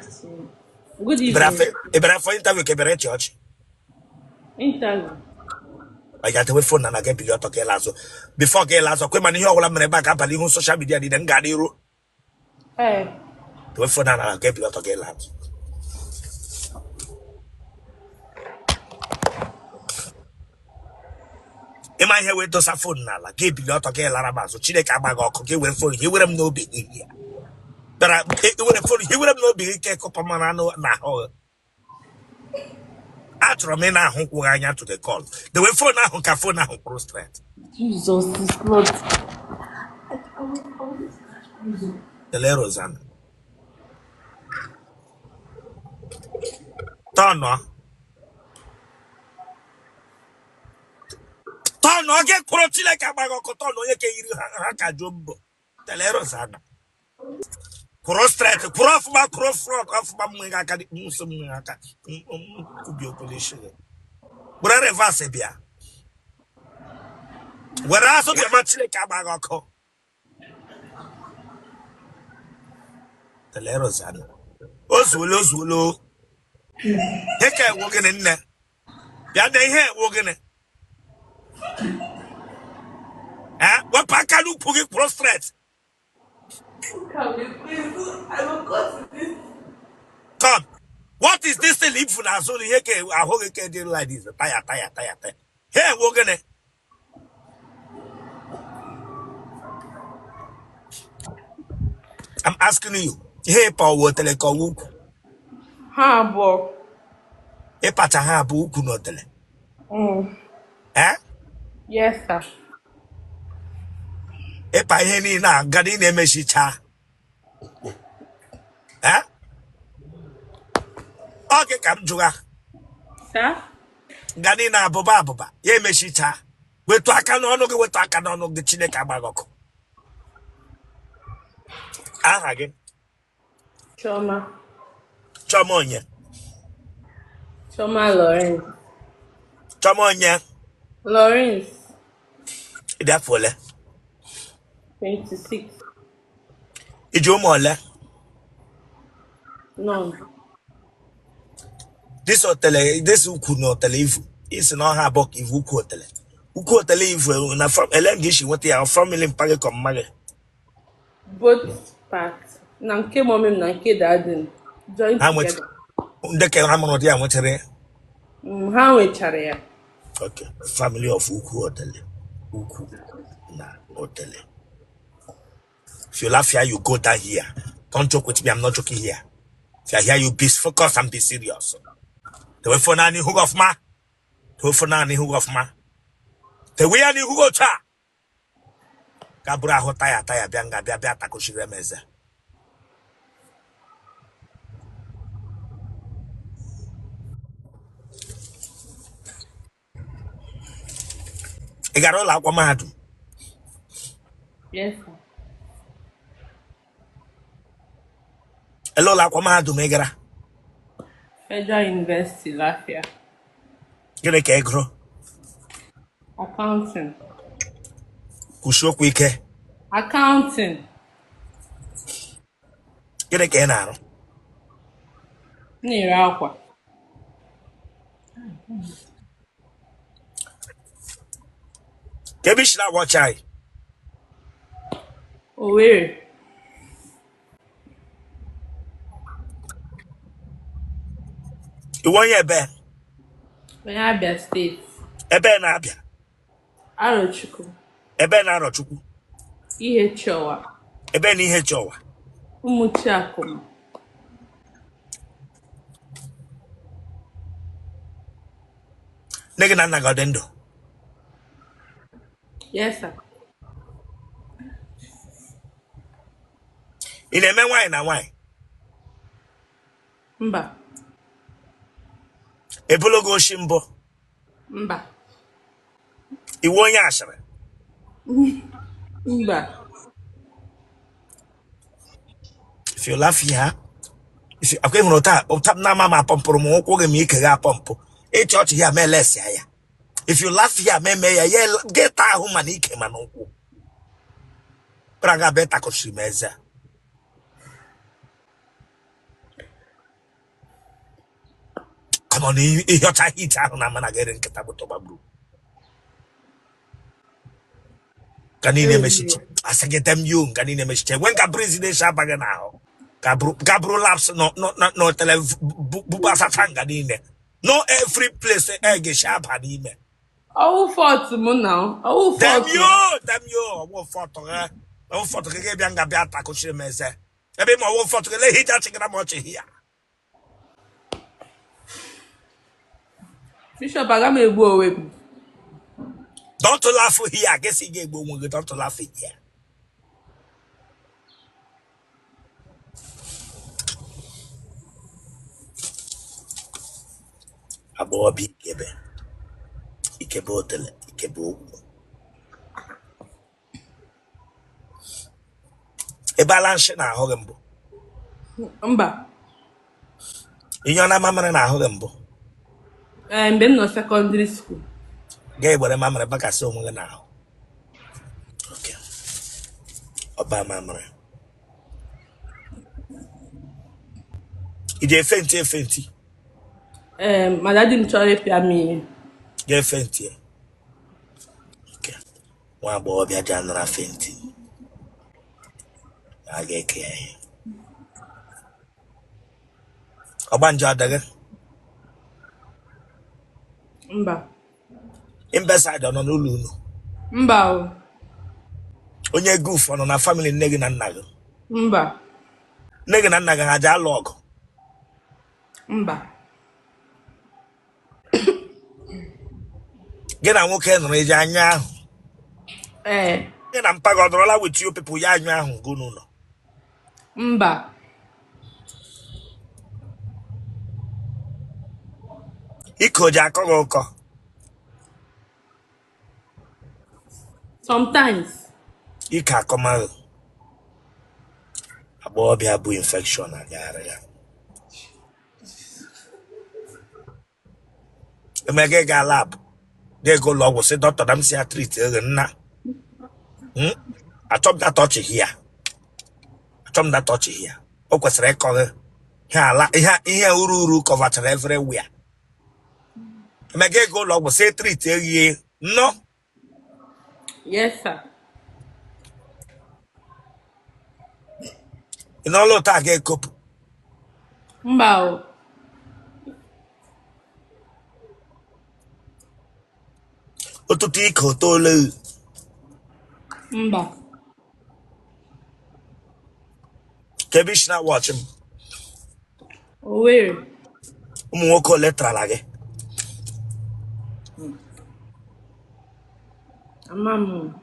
afternoon. Good Ị bịara evening. ị bịara for interview ka ị bịara ịchị ọchị? Interview. Ọ ga-etewe phone na na gị bili ọtọ ka ịla azụ before ka ịla azụ kwe mana ihe ọbụla mere ebe a ka abalị ihu social media niile m ga n'iru. Ee. Tewe phone na na gị bili ọtọ ka ịla azụ. Ịma ihe wee dosa phone n'ala gị ebili ọtọ ka ịlara m azụ. Chineke agba gị ọkụ. Gị were phone hiwere m n'obi gị ya bịara were phone hiwere m n'obi gị ka ịkụpọ mara anụ n'ahụ gị. Achọrọ m ị na-ahụ ụkwụ gị anya to the call. Dewe phone ahụ ka phone ahụ kwụrụ straight. Jesus is Lord. Tele Rosanna. Tọnụọ. Tọnụọ gị kwụrụ. Chineke agbaghị ọkụ. Tọnụ onye ka yiri ha ha ka juo mbọ. Tele Rosanna. Kwụrụ straight, kwụrụ ọfụma, kwụrụ front ọfụma. M nweghị aka nso, m nweghị aka kwubi okwu n'isi gị. Were reverse bịa. Were azụ bịa ma Chineke agbaghị ọkụ. Tele Rosanna. O zuola, o zuola o. Ihe ka ewu gịnị nne? Bịa na ihe ewu gịnị? Eh, wepụ aka n'ukwu gị, kwụrụ straight. Come. What is this thing ifu n'azụ na ihe ka ahụ gị ka dị like this? Taya, taya, taya, taya. Ihe ewu gịnị? I'm asking you. Ihe ịpa ọwụ otele ka ọwụ ukwu? Ha abụọ. Ịpacha ha abụọ, ukwu na otele? Eh? Yes, sir. Ịpa ihe niile a gada ị na-emechicha. Eh? Ọ gị ka m jụga. Sir? Nga niile abụba abụba ya emechicha. Wetụ aka n'ọnụ gị, wetụ aka n'ọnụ gị. Chineke agbaghị ọkụ. Aha gị? Chioma. Chioma onye? Chioma Lawrence. Chioma onye? Lawrence. Ị dị afọ ole? 26. I ji ụmụ ole? None. This otele, this ukwu na otele ivu isi na ọha abụọ ka ivu ukwu otele, ukwu otele ivu na ele m ga-esi nweta ya, family mpa gị ka mma gị? Both parts. Na nke mommy m na nke daddy m. Join Ha nweta together. ndị ka ha mụrụ di ya nwetara ya? Ha nwechara ya. Okay, family of ukwu otele, ukwu na otele. If you laugh here, you go down here. Don't joke with me. I'm not joking here. If you're here, you be focused and be serious. Tewe phone na n'ihu gị ọfụma. Tewe phone na n'ihu gị ọfụma. Tewe ya n'ihu gị otu a. Ka bụrụ ahụ taya taya bịa nga bịa bịa takochiri m eze. Ị gara ụlọ akwụkwọ mahadum? Yes, sir. Ele ụlọ akwụkwọ mahadum ị gara? Federal University, Lafia. Gịnị ka ị gụrụ? Accounting. Kwusie okwu ike. Accounting. Gịnị ka ị na-arụ? M na-ere akwa. Ka ebe i si na-awatch anyị? Owerri. Ị wụ onye ebe? Onye Abia State. Ebe na Abia? Arochukwu. Ebe na Arọchukwu? Ihechiowa. Ebe na Ihechiowa? Umuchiakuma. Nne gị na nna gị ọ dị ndụ? Yes, sir. Ị na-eme nwaanyị na nwaanyị? Mba. Ebolo gị oshi mbụ? Mba. Ị wụ onye ashịrị? Mba. If you laugh here, if you akwa hụrụ taa ụta m na-ama ma apọmpụrụ m ụkwụ gị ma ike gị apọmpụ ịchị ọchị ya ma elesịa ya. If you laugh here, ma eme ya ya gị taa ahụ ma na ike ma na ụkwụ kpara ga abịa takọchiri m eze a. Come on, ihe ọcha heat ahụ na amana gị nkịta bụ tọgbagburu ka niile emechiche asị gị damn you nga niile emechiche enwe nka breeze na-eshi aba gị n'ahụ ka bụrụ laps n'otele bubasacha nga niile no every place e ga-eshi aba n'ime. Ọwụ fault m na ọwụ Damn fault m. you, damn you, ọwụ fault gị, ọwụ fault gị ga-ebịa nga bịa takụchiri m eze ebe ma ọwụ fault gị lee hija chịgara m ọchị hia. Bishop, aga m egbu onwe m. Don't laugh here. Gị sị ga-egbu onwe gị. Don't laugh here. Agbọghọbịa ikebe ikebe otele ikebe okwu ebe ala nshị na ahụ gị mbụ. Mba. Ihe ọ na mamịrị na ahụ gị mbụ? Ee, mgbe m nọ secondary school. Ga-egbere mamịrị bakasị onwe gị n'ahụ. Okay. Ọba mamịrị iji efenti efenti? Ee, ma daddy m chọrọ ịpịa m ihe. Ga-efenti ya. Okay. Nwa agbọghọbịa ji anara fenti a ga-eke ya ihe ọgbanje adịghị. Mba. Imbecile ọ nọ n'ụlọ unu? Mba o. Onye goof ọ nọ na family nne gị na nna gị? Mba. Nne gị na nna gị ha ji alụ ọgụ? Mba. Gị na nwoke nụrụ iji anya ahụ? Ee. Gị na mpa gị ọ nọrọla with you people ya anyụ ahụ gụ n'ụlọ? Mba. Ike o ji akọ gị ụkọ? Sometimes. Ike akọmaghị agbọghọbịa bụ infection agagharị ya eme gị gaa lab gị ga ụlọ ọgwụ sị dọkịta na m si ya treat gị nna. Achọ m that touch here, achọ m that touch here. O kwesịrị ịkọ gị ihe ala ihe ihe uru uru kọvachara everywhere. Eme gị ga ụlọ ọgwụ sị treat gị nnọọ? Yes, sir. Ị nọọla ụtọ a ga-ekopụ? Mba o. Ụtụtụ ike o toola? Mba. Ka ebe isi na wọchị m? Owerri. Ụmụ nwoke ole tarala gị? Ama m.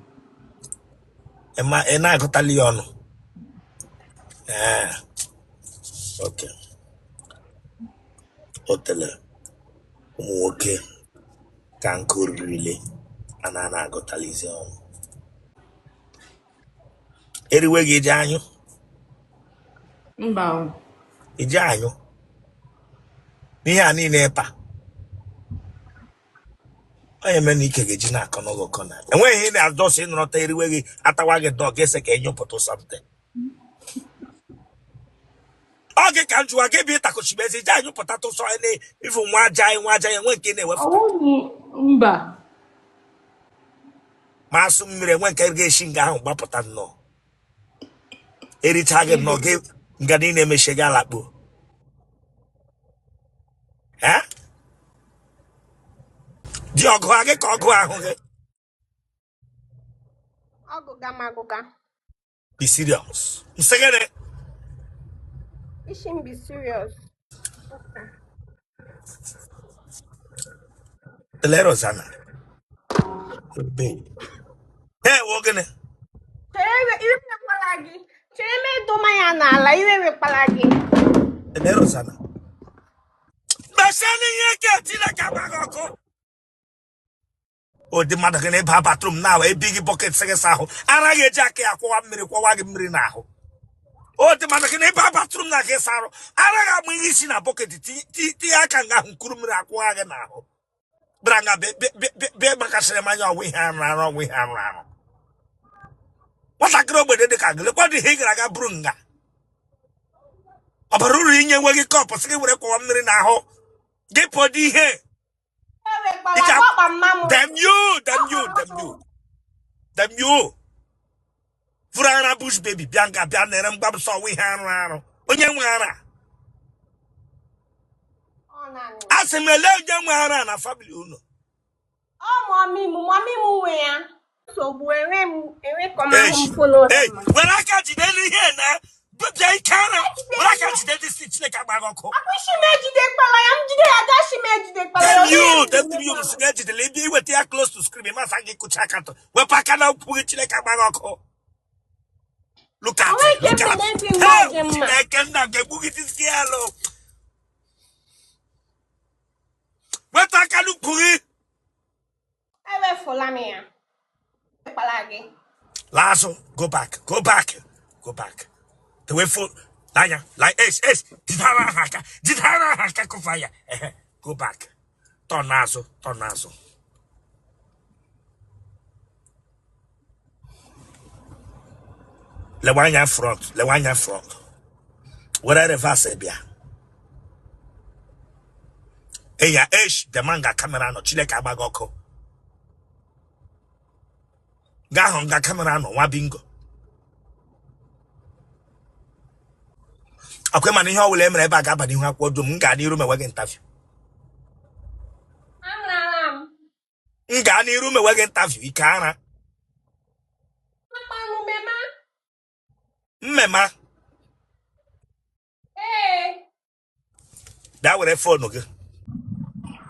Ị ma ị na-agụtali ya ọnụ? Ee, ok, otele ụmụ nwoke ka nke oririle a na na-agụtalizi ọnụ. Eriwe gị iji anyụ? Mba o. Iji anyụ n'ihe a niile ịpa onye mere na ike ga-eji na-akọ n'oge ụkọ na enweghị ihe ị na-adọsị ịnọrọta eriwe gị atawa gị dọg ese ka enyopụta something. Ọ gị ka m jụwa gị bụ ịtakọchibezi iji anyụpụta tụsọ na ifu nwa aja nwa aja enwe nke ị na-ewepụta? Ọwụghị, mba. Ma asụ mmiri enwe nke ga-esi nga ahụ gbapụta nnọọ ericha gị nnọọ gị nga niile emechie gị alakpuo. Eh? Di ọgụ gị ka ọgụ ahụ gị? Ọgụga m agụga. Be serious. Nsị gịnị? Ishi m be serious. Tele Rosanna. Babe. Hey, wo gịnị? Chere iwe wekwala gị. Chere m edoma ya n'ala, iwe wekwala gị. Tele Rosanna. Mesie n'ihe ke Chineke agba gị ọkụ. Ụdị mmadụ gị na-eba bathroom na ebi gị bucket sị gị sa ahụ ara gị eji aka ya kwọwa mmiri kwọwa gị mmiri n'ahụ. Ụdị mmadụ gị na-eba bathroom na gị sa arụ ara gị amụ ihe isi na bucket tinye aka nga ahụ nkuru mmiri akwụwa gị n'ahụ bịara nga bịa gbakasịrị m anya. Ọgwụ ihe arụ arụ, ọgwụ ihe arụ arụ. Nwatakịrị ogbede dị ka gị lekwa dị ihe ị gara aga buru nga ọ bara uru inye nwe gị cup sị gị were kwọwa mmiri n'ahụ. Gị pọdụ ihe. Ewekwala Ija ọkpa mma m. Damn you, damn you, damn you, damn you. Furu ara bush baby bịa nga bịa nere mgba m sọ ọwụ ihe arụ arụ. Onye nwe ara? Ọ naanị m. Asị m ele onye nwe ara na family unu. Ọ mummy m, mummy m nwe ya. Nsogbu enwe m enwe kọma ahụ Ei, m follow ei, ma. were aka jide n'ihe na bịa ike ara. Were aka jide ndị si Chineke agba gị ọkụ. Akwụsị m ejidekwala ya, m jide ya gashi m ejidekwala ya, Damn onye you, m damn you, jidekwala. sị ga-ejidele ebe iweta ya close to screen, masa gị kụcha aka tọ. Wepụ aka na ụkwụ gị Chineke agba gị ọkụ. Look at, Onwe nke look at. m dị mma Hey, dị mma. Chineke nna ga-egbu gị disi ya alụ. Wepụ aka n'ụkwụ gị. Ewefụla m ya. Ekwala gị. Laa azụ, go back, go back, go back. Tewe phone n'anya, like es es, jidara ha aka, jidara ha aka kụfa ya. Ehe, go back. Turn n'azụ, turn n'azụ. Lewe anya front, lewe anya front. Were reverse bịa. Eya esh, the man ga camera nọ, Chineke agba gị ọkụ. Ga ahụ nga camera nọ, nwa bingo. Akwa mana ihe ọbụla e mere ebe a ga-aba n'ihu akwụkwọ dum m gaa n'iru mewe gị interview. Amarala m. M gaa n'iru mewe gị interview ike ara. Akpanụ mema. Mmema. Ee. Bịa were phone gị.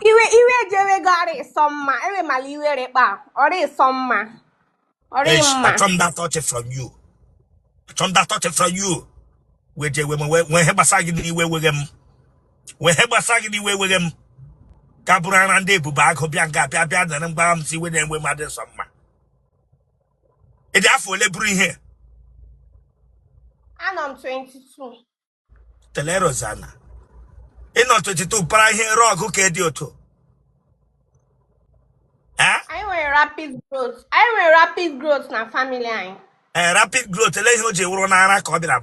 Iwe iwe jewe gị ọrị ịsọ mma. Ewe mala iwe rịkpa. Ọrị ịsọ mma. Ọrị Eish, mma. achọ m that touch from you. Achọ m that touch from you. Wee jee wee nwee ihe gbasara gị n'iwe weghe m. Nwee ihe gbasara gị n'iwe weghe m. Ka bụrụ ara ndị ebube agụ bịa nga bịa bịa nere mgbagha m si iwe na-enwe m adị nsọ mma. Ị dị afọ ole bụrụ ihe? Anọ m 22. Tele Rosanna. Ị nọ 22 para ihe rọgụ ka dị otu. Eh? Anyị nwere rapid growth. Anyị nwere rapid growth na family anyị. Eh, rapid growth ele ihe o ji wụrụ n'ara ka ọ bịara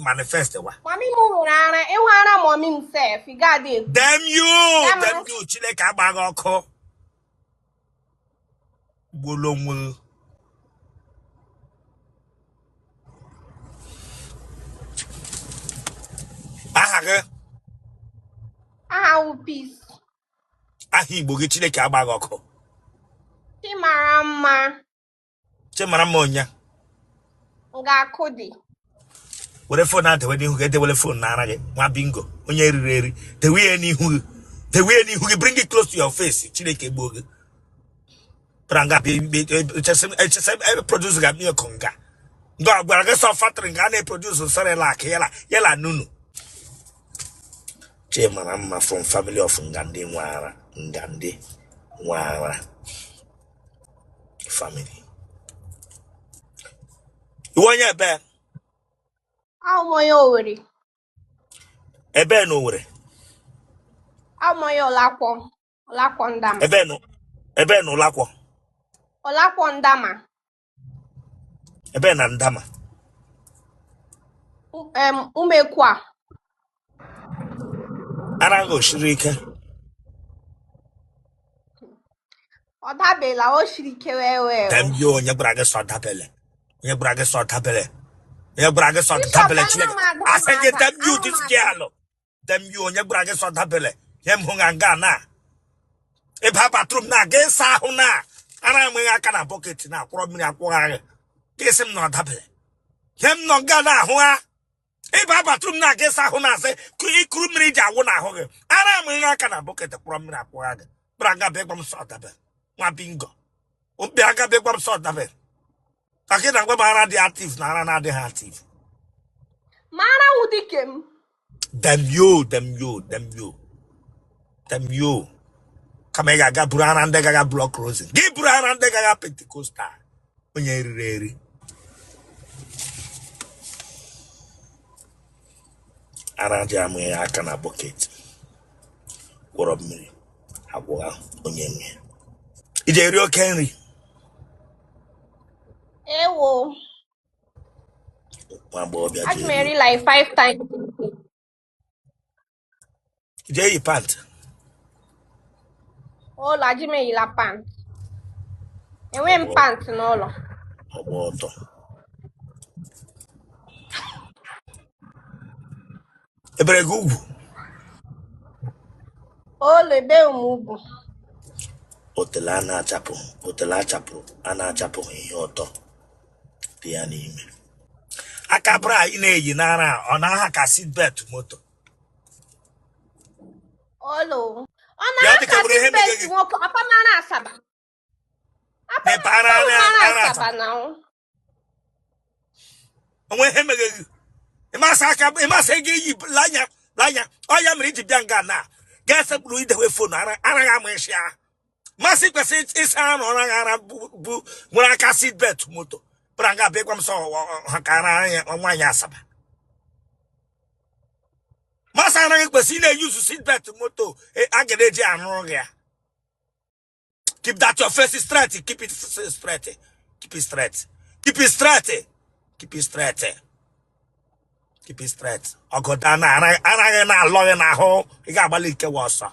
manifest wa. Mummy m nwere ara, ịhụ ara mummy m sef, ị ga-adị ekwu. Damn you! Ya Damn mara you! Chineke agba gị ọkụ. Gbuola onwe gị. Aha gị? Aha wụ Peace. Aha Igbo gị Chineke agba gị ọkụ. Chimara mma. Chimara mma onye? Nga-akụ dị. Were phone a dewe n'ihu gị, edewele phone n'ara gị, nwa bingo, onye riri eri, dewe ya n'ihu gị, dewe ya n'ihu gị, bring it close to your face, Chineke gbuo gị. Pranga produce ga milk nga. Nga gwara gị sọ factory nga a na-eproduce Cerelac yala yala nunu. Chimara mma from family of nga ndị nwe ara, nga ndị nwe ara family. Iwe onye ebe? Awụ m onye Owerri. Ebe na Owerri? Awụ m onye Ụlakwọ. Ụlakwọ Ndama. Ebe na ebe na Ụlakwọ? Ụlakwọ Ndama. Ebe na Ndama? Umekwa. Ara gị o shiri ike? Ọ dabela, o shiri ike wee wee. Damn you, onye gwara gị sọ dabele? Onye gwara gị sọ dabele? Onye gwara gị sọ Bishop, dabele? ana Chineke m ada m asị gị ada, damn you ana m this ada. girl. Damn you, onye gwara gị sọ dabele? Ihe m hụ nga nga na ịba bathroom na ga ịsa ahụ na ara enweghị aka na bucket na akwụrọ mmiri akwụgharị ka ị sị m na ọ dabele. Ihe m nọ nga na ahụ ha ịba bathroom na aga ịsa ahụ na asị ikuru mmiri ji awụ n'ahụ gị ara enweghị aka na bucket kwụrọ mmiri akwụgha gị bịara nga bịa gwa m sọ dabele nwa bingo bịa nga bịa gwa m sọ dabele ka gị na gwa m ara dị active na ara na-adịghị active. Ma ara wụ dike m. Damn you, damn you, damn you, damn you. Kama ị ga-aga buru ara ndị gaga block closing gị buru ara ndị gaga Pentecostal onye riri eri. Ara ji amụghị aka na bucket gwọrọ mmiri agwụgha onye nwe. Iji eri oke nri? Ewo. Nwa agbọghọbịa ji Aga m eri eri like 5 times a day. iji eyi pant? Ụlọ aji m eyila pant. Enwe m pant n'ụlọ. Ọgba ọtọ. Ebere gị ugwu? Ụlọ ebe m ugwu. Otele a na-achapụ, otele achapụrụ a na-achapụ ihe ụtọ dị ya n'ime. Aka bra ị na-eyi n'ara ọ na-aha ka seatbelt moto? Olo. Ọ Ya na-aha dịka ka nwere ihe mere seatbelt gị. nwoke apamara Asaba. Mepe ara ara Apamara ara Asaba na o. Onwe ihe mere gị. Ịmasị aka ịmasị gị iyi lanya lanya. Ọ ya mere iji bịa nga na ga-esekpuru idewe phone ara araghị ama isi ahụ. Masị kwesịrị ịsa arụ ọra ara bụ nwere aka seatbelt moto. Bịara nga bịa gwa m sọ ha ka ara anya nwaanyị Asaba. Masị anaghị kwesịrị ị na-eyuzu seatbelt moto a ga na-eji arụ gị ya. Keep that your face straight. Keep it straight. Keep it straight. Keep it straight. Keep it straight. Keep it straight. Ọgọdọ anaghị na-alọ gị n'ahụ ị ga-agbalị ikewa ọsọ.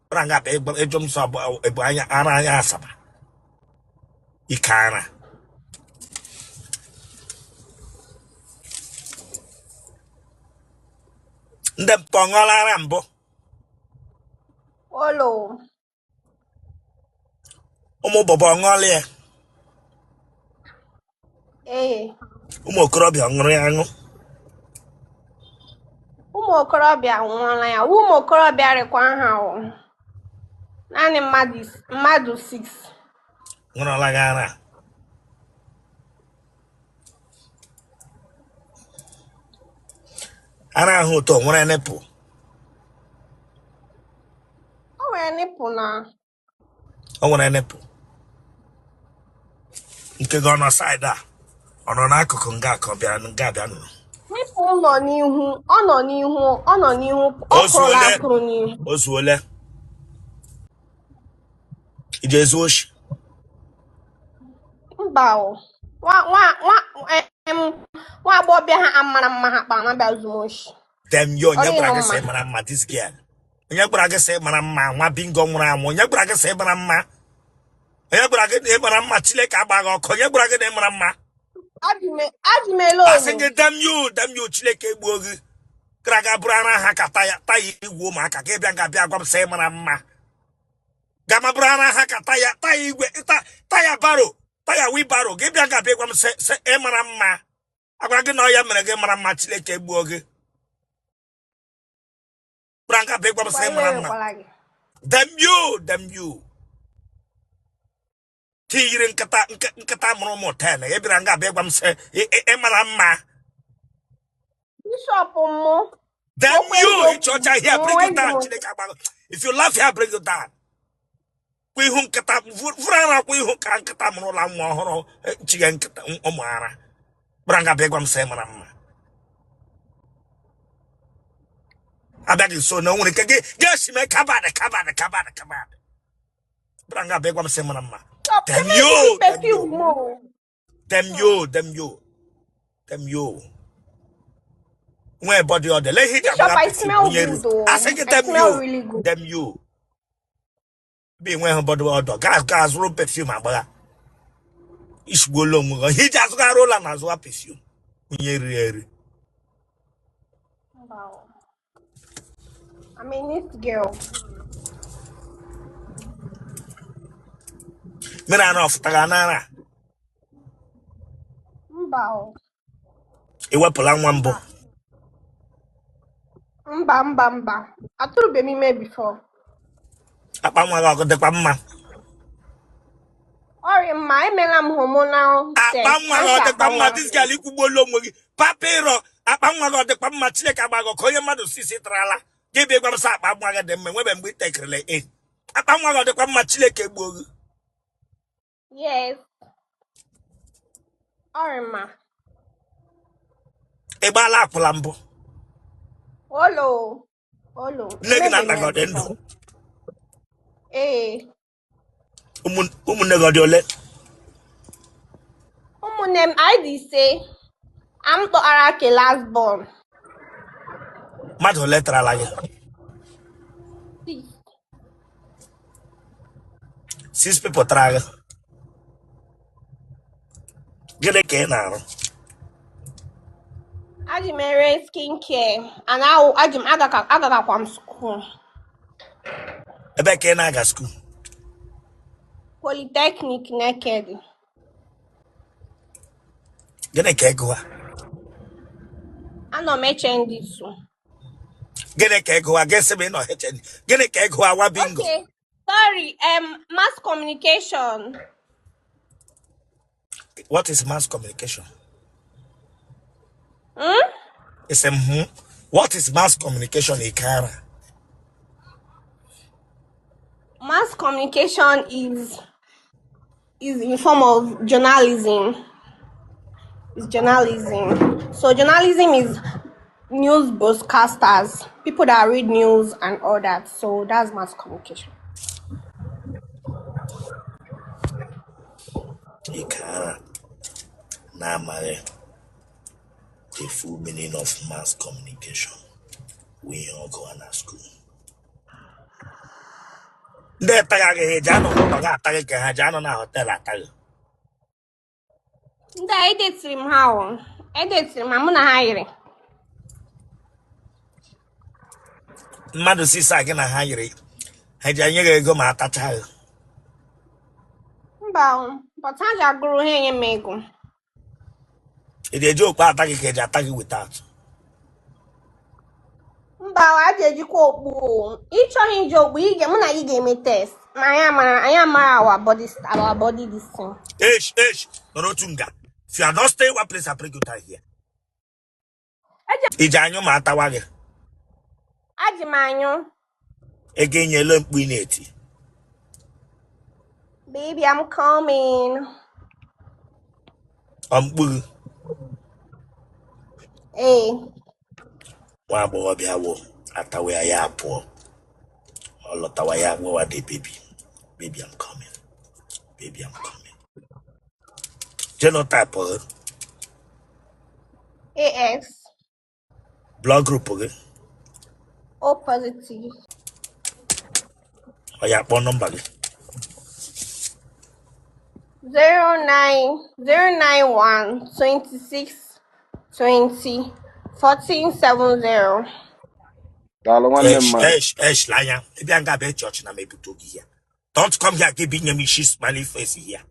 Bịara nga bịa ịjụ m sọ bụ anya ara anya Asaba. Ike ara. Ndị mpọ ṅụọla ara mbụ? Olo. Ụmụ bọbọ ṅụọla ya? Ee. Ụmụ okorobịa ṅụrụ ya aṅụ? Ụmụ okorobịa ṅụọla ya. Ụmụ okorobịa rịkwa ha o. Naanị mmadụ 6. Ṅụrụla gị ara? Ara ahụ ụtọ nwere nipple? O nwere nipple na. O nwere nipple. Nke gị ọ nọ side a ọ nọ n'akụkụ nga ka ọ bịara nga bịa nụrụ? Nipple nọ n'ihu, ọ nọ n'ihu, ọ nọ n'ihu, ọ O kụrụ zuole. akụrụ n'ihu. O zuole. Iji ezu oshi? Mba o. Nwa nwa nwa em, nwa agbọghọbịa ha amara mma ha kpa na-abịa zu m oshi. Damn you, onye Ọrụ gwara ịnọ gị sị mma. mara mma this girl? Onye gwara gị sị mara mma nwa bingo nwụrụ anwụ? Onye gwara gị sị mara mma? Onye gwara gị na ị mara mma? Chineke agbaghị ọkụ. Onye gwara gị na ị mara mma? Adị m ele Asị onyo. gị damn you, damn you, Chineke egbuo gị. Gara aga bụrụ ara ha ka taya taya igwe ụmụaka ka ị bịa nga bịa gwa m sị mara mma. Gama bụrụ ara ha ka taya taya igwe taya barrow taya wheelbarrow gị bịa nga bịa gwa m sị sị ị mara mma. Agwara gị na ọ ya mere gị mara mma Chineke egbuo gị. Bụrụ nga bịa gwa m sị Kwa iwe mara mma. ewekwala gị. Damn you, damn you. Ti yiri nkịta nkịta mụrụ ụmụ 10 ị bịara nga bịa gwa m sị ị mara mma. Bishọp mụ. Damn Okwu you, eziokwu. ịchị ọcha here bring you down. Mụ Chineke agbago. If you laugh here, bring you down. Kwa ihu nkịta vụrụ ara kwa ihu ka nkịta mụrụla nwa ọhụrụ chige nkịta ụmụ ara. Bịara nga bịa gwa m sị ị mara mma. Abịaghị nso na o nwere ike gị ga-esi mee kabadị kabadị kabadị kabadị. Bịara nga bịa gwa m sị mara mma. Bishọp Damn eme you, damn you, perfume o. damn you, damn you, damn you. Nwee body odor. Lee ihe iji Bishop, agbara I perfume smell onye good ru. o. Asị gị I damn smell you, really good. damn you. Bụ enweghị body odor. Gaa gaa zụrụ perfume agbagha. Ishigbuola onwe gị. Ihe iji azụgharị ụlọ na azụwa perfume. Onye riri eri. Mba o. I'm a neat girl. Mmiri ara ọfụtara n'ara. Mba o. Ị wepụla nwa mbụ? Mba mba mba. Atụrụbeghị m ime before. Akpa nwa gị ọ dịkwa mma? Ọrịa mma, emela m hormonal Akpa test. nwa gị ọ Kansa dịkwa akpa mma? nwa. This girl ikwugbuola onwe gị. Papa ịrọ akpa nwa gị ọ dịkwa mma? Chineke agbaghị ọkụ onye mmadụ sisi tarala. Gị bịa gwa m sị akpa nwa gị dị mma enwebe mgbe ị tekirila e. Akpa nwa gị ọ dịkwa mma? Chineke gbuo gị. Yes. Ọrịa mma. Ị gbaala akwụla mbụ? Olo. Olo. Nne gị na Emebeghị nna m gị ya ọ dị ndụ? before. Ee. Ụmụnne gị ọ dị ole? Ụmụnne m anyị dị 5. Am tọara ke last born. Mmadụ ole tarala gị? Six. Six people tara gị. Gịnị ka ị na-arụ? Aji m ere skin care and aji m agagakwa m school. Ebe ka ị na-aga school? Polytechnic Nekede. Gịnị ka ị gụwa? Anọ m HND2. Gịnị ka ị gụwa? Gị sị m ị nọ HND. Gịnị ka ị gụwa wa bingo? Okay, sorry, mass communication. What is mass communication? Hmm? It's a What is mass communication, Ikara? Mass communication is in form of journalism. Is journalism. So journalism is news broadcasters, people that read news and all that. So that's mass communication. Ikara na-amaghị the full meaning of mass communication wụ ihe ọ gụwa na school. Ndị taga gị ha eji anọ n'ụlọ gị ata gị ka ha ji anọ na hotel ata gị? Ndị a edetiri m ha o. Edetiri m ha, mụ na ha yiri. Mmadụ six a gị na ha yiri, ha ji enye gị ego ma atacha gị? Mba o, but ha ji agụrụ ha enye m ego. Ị ga-eji okpu ata gị ka eji ata gị without? Mba, a ga-ejikwa okpu o. Ị chọghị iji okpu, ị ga mụ na gị ga-eme test. Ma anyị amara our body this thing. Esh esh, nọrọ otu nga. If you are not stay one place, I break you down here. Iji anyụ ma atawa gị? Aji m anyụ. Ego enyela mkpu ị na-eti. Baby, I'm coming. Ọ mkpu gị? Ee. Nwa agbọghọbịa wụ atawa ya, ya pụọ. Ọ lọtawa, ya gwawa the baby, "Baby, I'm coming. Baby, I'm coming." Genotype gị? AS. Blood group gị? O positive. Ọ ya kpọọ nọmba gị. 09091 26 20 14 70. Daalụ nwanne Esh mmadụ. Esh esh, anya ịbịa nga bịa chọọchị na m ebute oge here. Don't come here gị binye m isi smiley face here.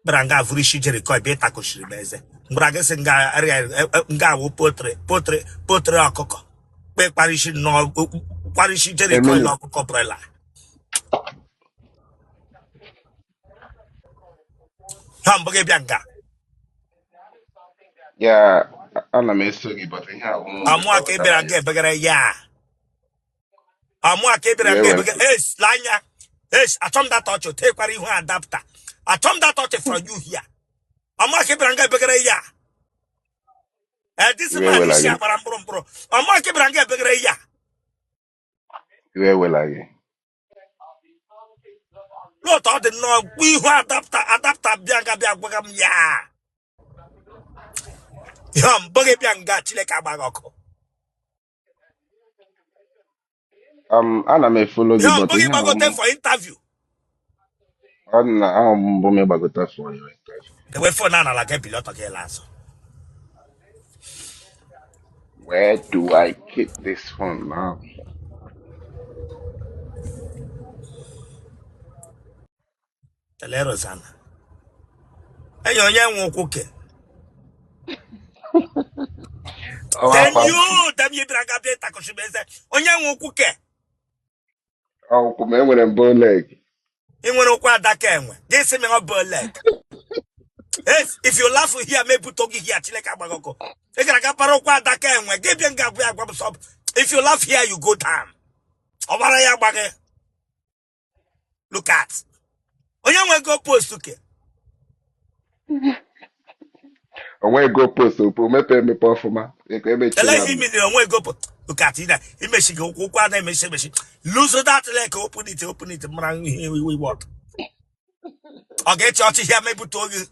Bịara nga vụrụ isi Jeriko ebe ịtakụchiri m eze mgbara gị sị nga nga awụ poultry poultry poultry ọkụkọ kpe kpara isi nnọọ kwara isi Jeriko Emily. ile ọkụkọ broiler ha mbụ gị bịa nga. Ya ana m eso gị, but ihe a bụ mụ Amụ aka ị bịara nga ebegara ya amụ aka ị bịara nga ebegara es anya es. Achọ m that ọchị tekwara ihu adapter. Achọ m that ọchị from you here. Amụ aka ị bịara nga ebegara ya. Eh, this Iwe man wela isi gị. agbara mkpụrụ mkpụrụ. Amụ aka ị bịara nga ebegara ya. Iwe wela gị. N'otu ọ dị nnọọ mkpụ ihu adapter adapter bịa nga bịa gwaga m ya ihe mbụ gị bịa nga. Chineke agbaghị ọkụ. Ana m efollow ihe gị, mbụ but gị ihe a gbagote bụ for interview. Ọ na ahụ mbụ m ịgbagota for your interview. Dewe phone a n'ala gị, bili ọtọ gị la azụ. Where do I keep this phone now? Tele Rosanna enyi onye nwe ụkwụ ke. Ọ Dem akwa you dem you bịara nga bịa ịtakọchi m eze. Onye nwe ụkwụ ke? Ọkwụ m enwere m bow leg. Ị nwere ụkwụ adaka enwe gị sị m ọ bụ leg. Yes, if you laugh here, me buto gị here. Chineke agbaghị ọkụ. Ị gara aga para ụkwụ adaka enwe gị bịa nga abụọ agwa m sọ. If you laugh here, you go down. Ọbara ya agbaghị. Look at onye nwe go post ke. Onwe go post opo mepe emepe ọfụma. Eko ele emechiela ihe m. imiri onwe go post. Look at ị imechi gị ụkwụ, ụkwụ a na-emechi emechi. Lose that leg, open it, open it. Mara ihe iwe what ọ ga-eche ọchị here mebute oge.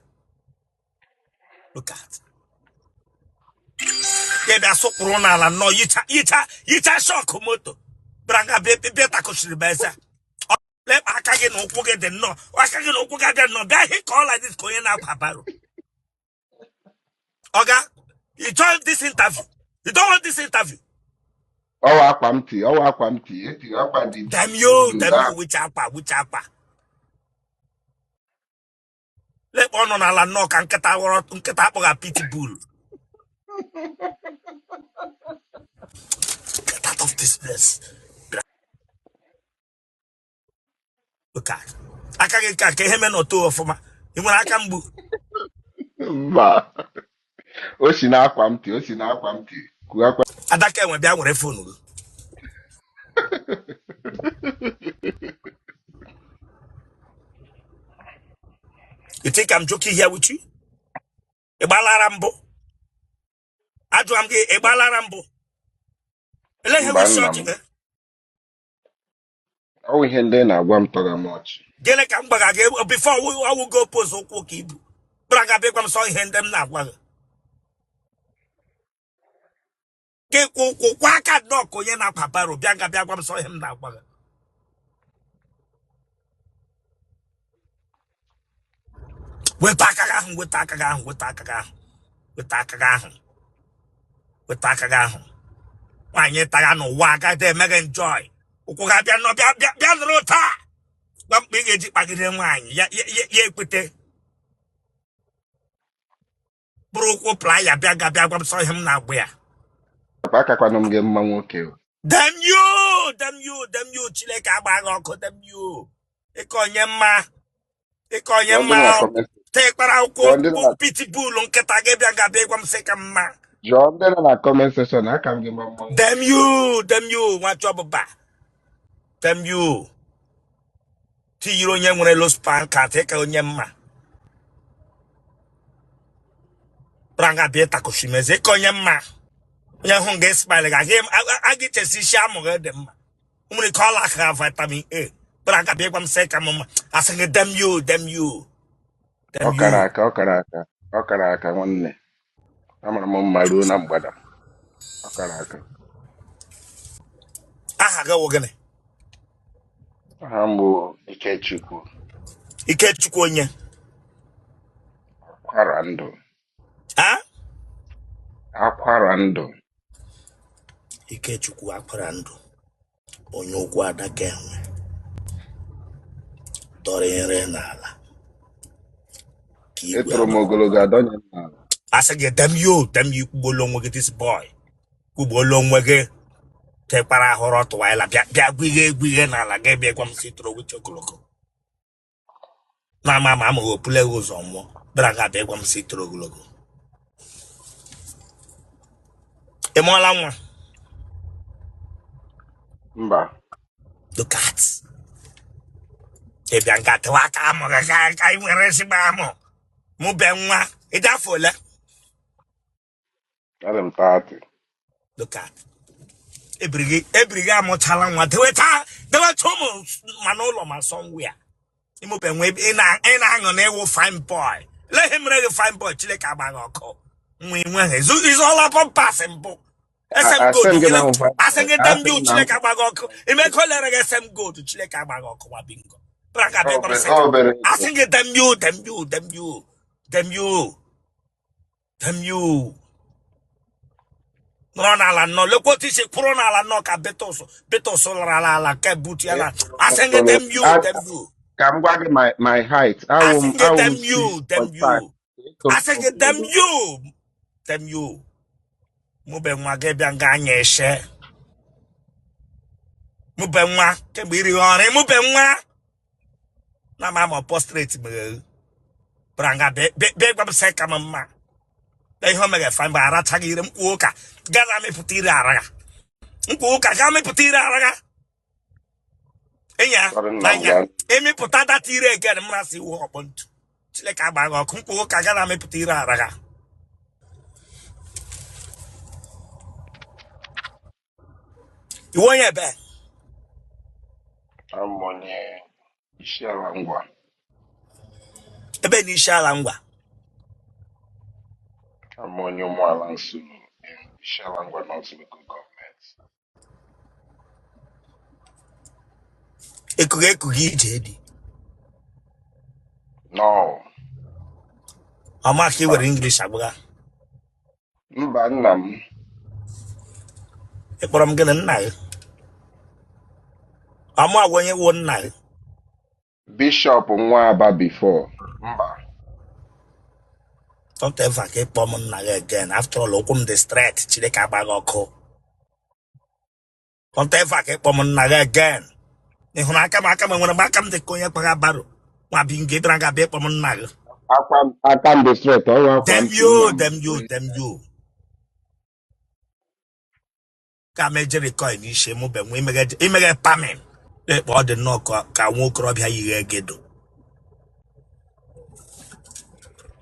Look at ya bịa sụkwụrụ n'ala nnọọ yicha yicha yicha shock moto bịara nga bịa bịa takụchiri m eze. Lekpa aka gị na ụkwụ gị dị nnọọ, aka gị na ụkwụ gị abịa nnọọ bịa hị ka ọ like this ka onye na-akwa barrow. Oga, you join this interview, you don't want this interview. Ọwa akwa m ti, ọwa akwa m ti, eti akwa dị Damn you, damn ogologo. you, which akwa, which akwa? Lekpa ọ nọ n'ala nnọọ ka nkịta ghọrọ nkịta akpọgha pitbull. Get out of this place. Look at aka gị ka ihe mee n'otu ọfụma. Ị nwere aka mgbu? Mba, o si n'akwa m ti, o si n'akwa m ti. Kwuo akwa. Adaka enwe, bịa were phone gị. You think I'm joking here with you? Ị gbalara mbụ? Ajụra m gị, ị gbalara mbụ? Ele ihe Mba, isi nna ọchị m. gị? Ọ wụ ihe ndị na-agwa m tọrọ m ọchị. Gịnị ka m gbaga gị before ọwụ go post ụkwụ ka ibu bịara ga bịa gwa m sọ ihe ndị m na-agwa gị gị kwụ ụkwụ kwa aka nnọọ ka onye na-akwa barrow bịa ga bịa gwa m sọ ihe m na-agwa gị. Weta aka gị ahụ, weta aka gị ahụ, weta aka gị ahụ, weta aka gị ahụ, weta aka gị ahụ. Nwaanyị tagha n'ụwa agaghị eme gị enjoy. Ụkwụ gị abịa nọ bịa bịa bịa nụrụ taa gwa mkpa ị ga-eji kpagide nwaanyị ya ya ya ekwete bụrụ ụkwụ playa bịa ga bịa gwa m sọ ihe m na-agwa ya. Akakwanụ m gị mma nwoke o. Damn you, damn you, damn you. Chineke agba gị ọkụ. Damn you, ịka onye mma, ịka onye Jụọ ndị mma. nọ na comment, Tekwara ụkwụ jụọ ndị nọ na pitbull nkịta gị bịa ga bịa gwa m sị ka mma. Jụọ ndị nọ na comment section, aka m gị mma mma nwoke. Damn you, damn you, nwa chọbụba. Damn you, tinyere onye nwere low sperm count ịka onye mma branga bịa takoshimeze ịka onye mma. Onye hụ nga smile ga aga ichesi isi amụ gị dị mma. Nwere ike ọla aka vitamin A branga bịa gwa m sị ka m mma. Asị gị damn you, damn you, Ọ damn kara you. aka, ọ kara aka, ọ kara aka nwanne. Amara m mma ruo na mgbada. Ọ kara aka. Aha gị wụ gịnị? Aha m bụ Ikechukwu. Ikechukwu onye? Akwara ndụ. Ha? Akwara ndụ. Ikechukwu akwara ndụ, onye ụkwụ adaka enwe dọrọ nre n'ala ka igwe Etoro m ogologo adọnye m n'ala. Asị gị damn you, damn you, kwugbuola onwe gị. This boy kwugbuola onwe gị. Tekwara ahụrụ ọtụwaila bịa bịa gwighe egwighe n'ala gị bịa gwa m si tụrụ gị ogologo na ama ama amaghị opule gị ụzọ mmụọ bịara ga bịa gwa m si tụrụ ogologo. Ị mụọla nwa? Mba. Look at ị bịa nga tụwa aka amụ gị ka ị nwere ezigbo amụ mụbe nwa. Ị dị afọ ole? Adị m 30. Look at ebiri gị amụchala nwa deweta deweta ụmụ ma n'ụlọ ma somewhere ịmụbe nwa. Ị na-aṅụ na ịwụ fine boy. Lee ihe mere gị fine boy. Chineke agba gị ọkụ. Nwa inwe ha ịzụọla Pampers mbụ? SM Asị Gold m gị na m fine asị boy. gị dem Asị you m na m Chineke agba gị ọkụ. Imeko lere gị SM Gold. Chineke agba gị ọkụ nwa bingo bịara bịa gwa m sị Ọ obere ego. asị gị damn you, damn you, damn you, damn you, damn you. Nọrọ n'ala nnọọ, lekwa otu isi kwụrụ n'ala nnọọ ka betos betos lara ala ala nke butu ya na Etoro m asị gị ogologo. Damn you, damn you. Ka m gwa gị my height. Awụ Asị m gị awụ m damn you, damn 6.5. you. Etoro m Asị gị damn ogologo. you, damn you. Mụbe nwa gị bịa nga anya eshe mụbe nwa kemgbe iri ọrụ ịmụbe nwa na ama ma prostrate mere bịara nga bịa gwa m sị ka m mma na ihe o mere fa mgbe arachaghị ire m kwuo ụka gaa na amịpụta ire aragha m kwuo ụka gaa mịpụta ire aragha ịnya Sorry, nna m n'anya gaa. emepụta data ire again m rasị iwu ọkpọ ntu. Chineke agba gị ọkụ. M kwuo ụka gaa na amịpụta ire aragha. Iwe onye ebe? Abụ m onye Isiala Ngwa. Ebe na Isiala Ngwa? Abụ m onye Ụmụala Nsulu in Isiala Ngwa North Local Government. Ekughị ekughị ije dị. No. Ọma ka ị Mba. were English agbagha. Mba, nna m. Ị kpọrọ m gịnị nna gị? Ọmụ agwa onye wụ nna gị. Bishop nwa Aba before. Mba. Don't ever ka ị kpọọ m nna gị again. After all, ụkwụ m dị straight. Chineke agbaghị ọkụ. Don't ever ka ị kpọọ m nna gị again. Ị hụrụ aka m aka m enwere m aka m dị ka onye kpaga baro. Nwa bi nke bịara ga-abịa ịkpọ m nna gị. Akwa aka m dị straight, ọnwa akwa Damn m ti you, nna m. damn you, damn you. Ka m ejere coin isi mụ be nwe imeghe pamin. Ekpe ọ dị nnọọ ka nwa okorobịa yighe egedo.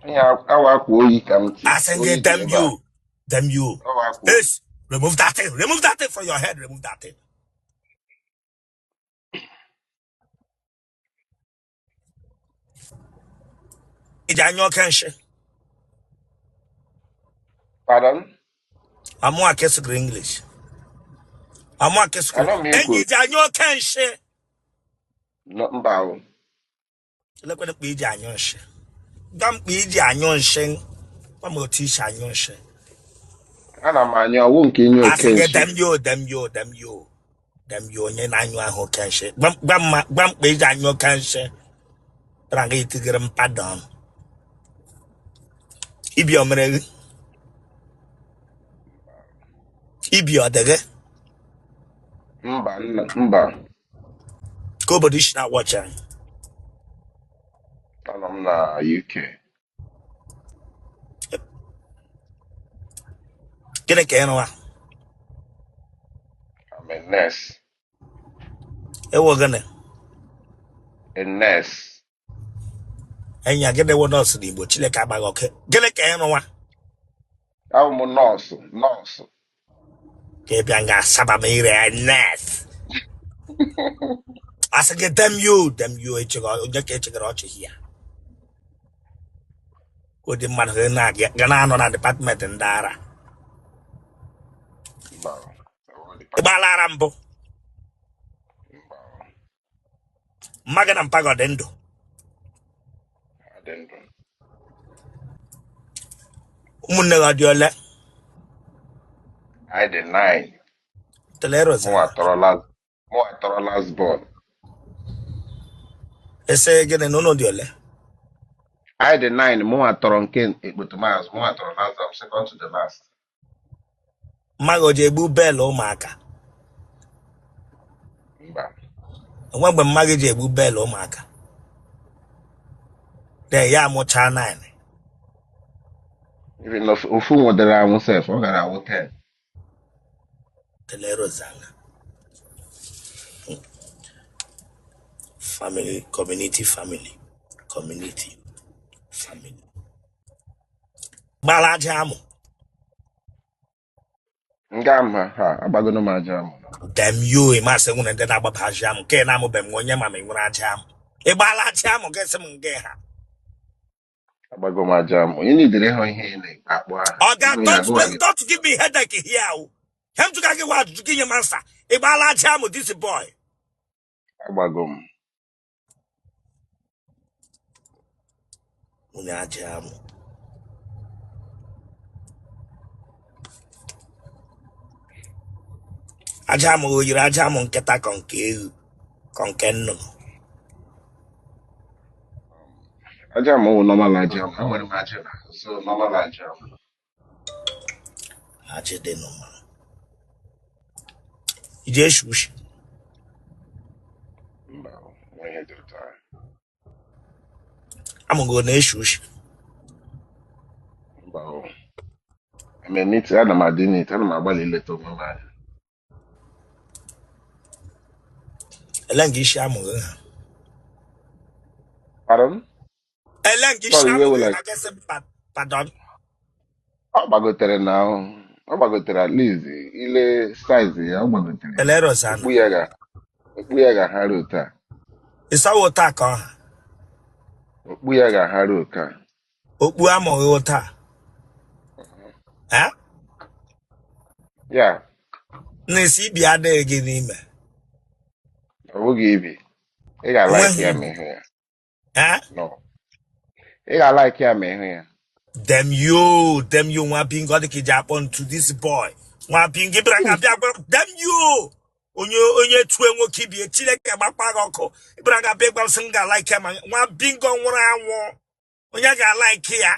Ihe awa akwa oyi ka m ti. Asị gị Oyi dị damn ebe a. you, damn you. Ọwa akwa. Yes, remove that thing, remove that thing from your head, remove that thing. Iji anya oke nshi. Pardon? Amụa ka esugoro English. Amụa ka esugoro. Anọ m Enyi ikwu. iji anya oke nshi. No, mba o. Elekwere mkpa iji anyụ nshi. Gwa mkpa iji anyụ nshi. Gwa m otu isi anyụ nshi. Ana m anya ọwụ nke inye oke Asị gị nshi. damn you, damn you, damn you. Damn you onye na-anyụ ahụ oke nshi. Gwa m mkpa iji anyụ oke nshi. Tara nga itigere m pardon. Ibi o mere gị? Ibi ọ dị gị? Mba, nna, mba. Ka obodo isi na-awọchi anyị. Anọ m na UK. Gịnị ka ị rụwa? I'm a nurse. Ewo gịnị? A nurse. Enya gịnị wụ nọọsụ n'Igbo? Chineke agbaghị ọkụ. Gịnị ka ị rụwa? Abụ m nọọsụ, nọọsụ. Ka ị bịa nga asaba m ire nurse. Asị gị damn you, damn you echegọ onye ka echegara ọchị ya. Ụdị mmadụ ga na-anọ na department ndị ara. Mba. Ị gbaala ara mbụ? Mba. Mma gị na mpa gị ọ dị ndụ? Ha dị ndụ. Ụmụnne gị ọ dị ole? Anyị dị 9. Teleroza. Mụnwa tọrọ last born. Ese gịnị na ụnụ dị ole? Anyị dị 9, mụnwa tọrọ nke ekpotomazụ, mụnwa tọrọ last born, second to the last. Mma gị o ji egbu bell ụmụaka? Mba. Onwe mgbe mma gị ji egbu bell ụmụaka. Then ya amụchaa 9. Even ofu nwụdere anwụ sef, ọ gara awụ 10. Telerozana. Family, community, family, community, family. Gbala aja amụ. Nga m ha ha agbagono m aja amụ. Damn you, ị masị nwere ndị na-agbaba aja amụ nke na-amụbeghị m onye ma ma ị nwere aja amụ. Ị gbala aja amụ gị sị m nke ha. Agbago m aja amụ. Onye nidere ịhụ ihe ị na-akpọ aha. Oga, Ịhụ ya don't gụwa gị. don't give me headache here. O. Ihe m jụga gị wa ajụjụ gị nye m answer. Ị gbala aja amụ this boy. Agbago m. Onye aja amụ. Aja amụ o yiri aja amụ nkịta ka nke ewu ka nke nnụnụ. Aja amụ wụ normal aja amụ. Enwere m aja na so normal aja amụ. Aja dị normal. Iji eshi ushi. Mba, nwe ihe dị otu ahụ. Amụgo na-eshi ushi. Mba o. I'm a neat, ana m adị neat, ana m agbalị ileta onwe m anya. Ele nga isi amụghị ha. Pardon? Ele nga isi Sorry, iwe amụghị wela. ha gasị pardon. Ọ gbagotere na ọ gbagotere at least ile size ya ọ gbagotere. Ele Rosanna. Okpu ya ga-ahara otu a. Ịsawa ụta ka ọha. Okpu ya ga-ahara otu a. Okpu amụghị ụta. Eh? Ya, Na-esi ibi adịghị gị n'ime. ọ bụghị ibi. Ị ga-alike Onweghị ya ma ịhụ ya. Eh? No. Ị ga-alike ya ma ịhụ ya. Damn you, damn you, nwa bingo ọ dị ka iji akpọ ntu this boy. Nwa bingo bịara nga bịa gwa damn you. Onye onye tue nwoke ibie Chineke gbakwa gị ọkụ. Ịbịara nga bịa gwa m sị m ga-alike ya ma nwa bingo nwụrụ anwụ. Onye ga-alike ya.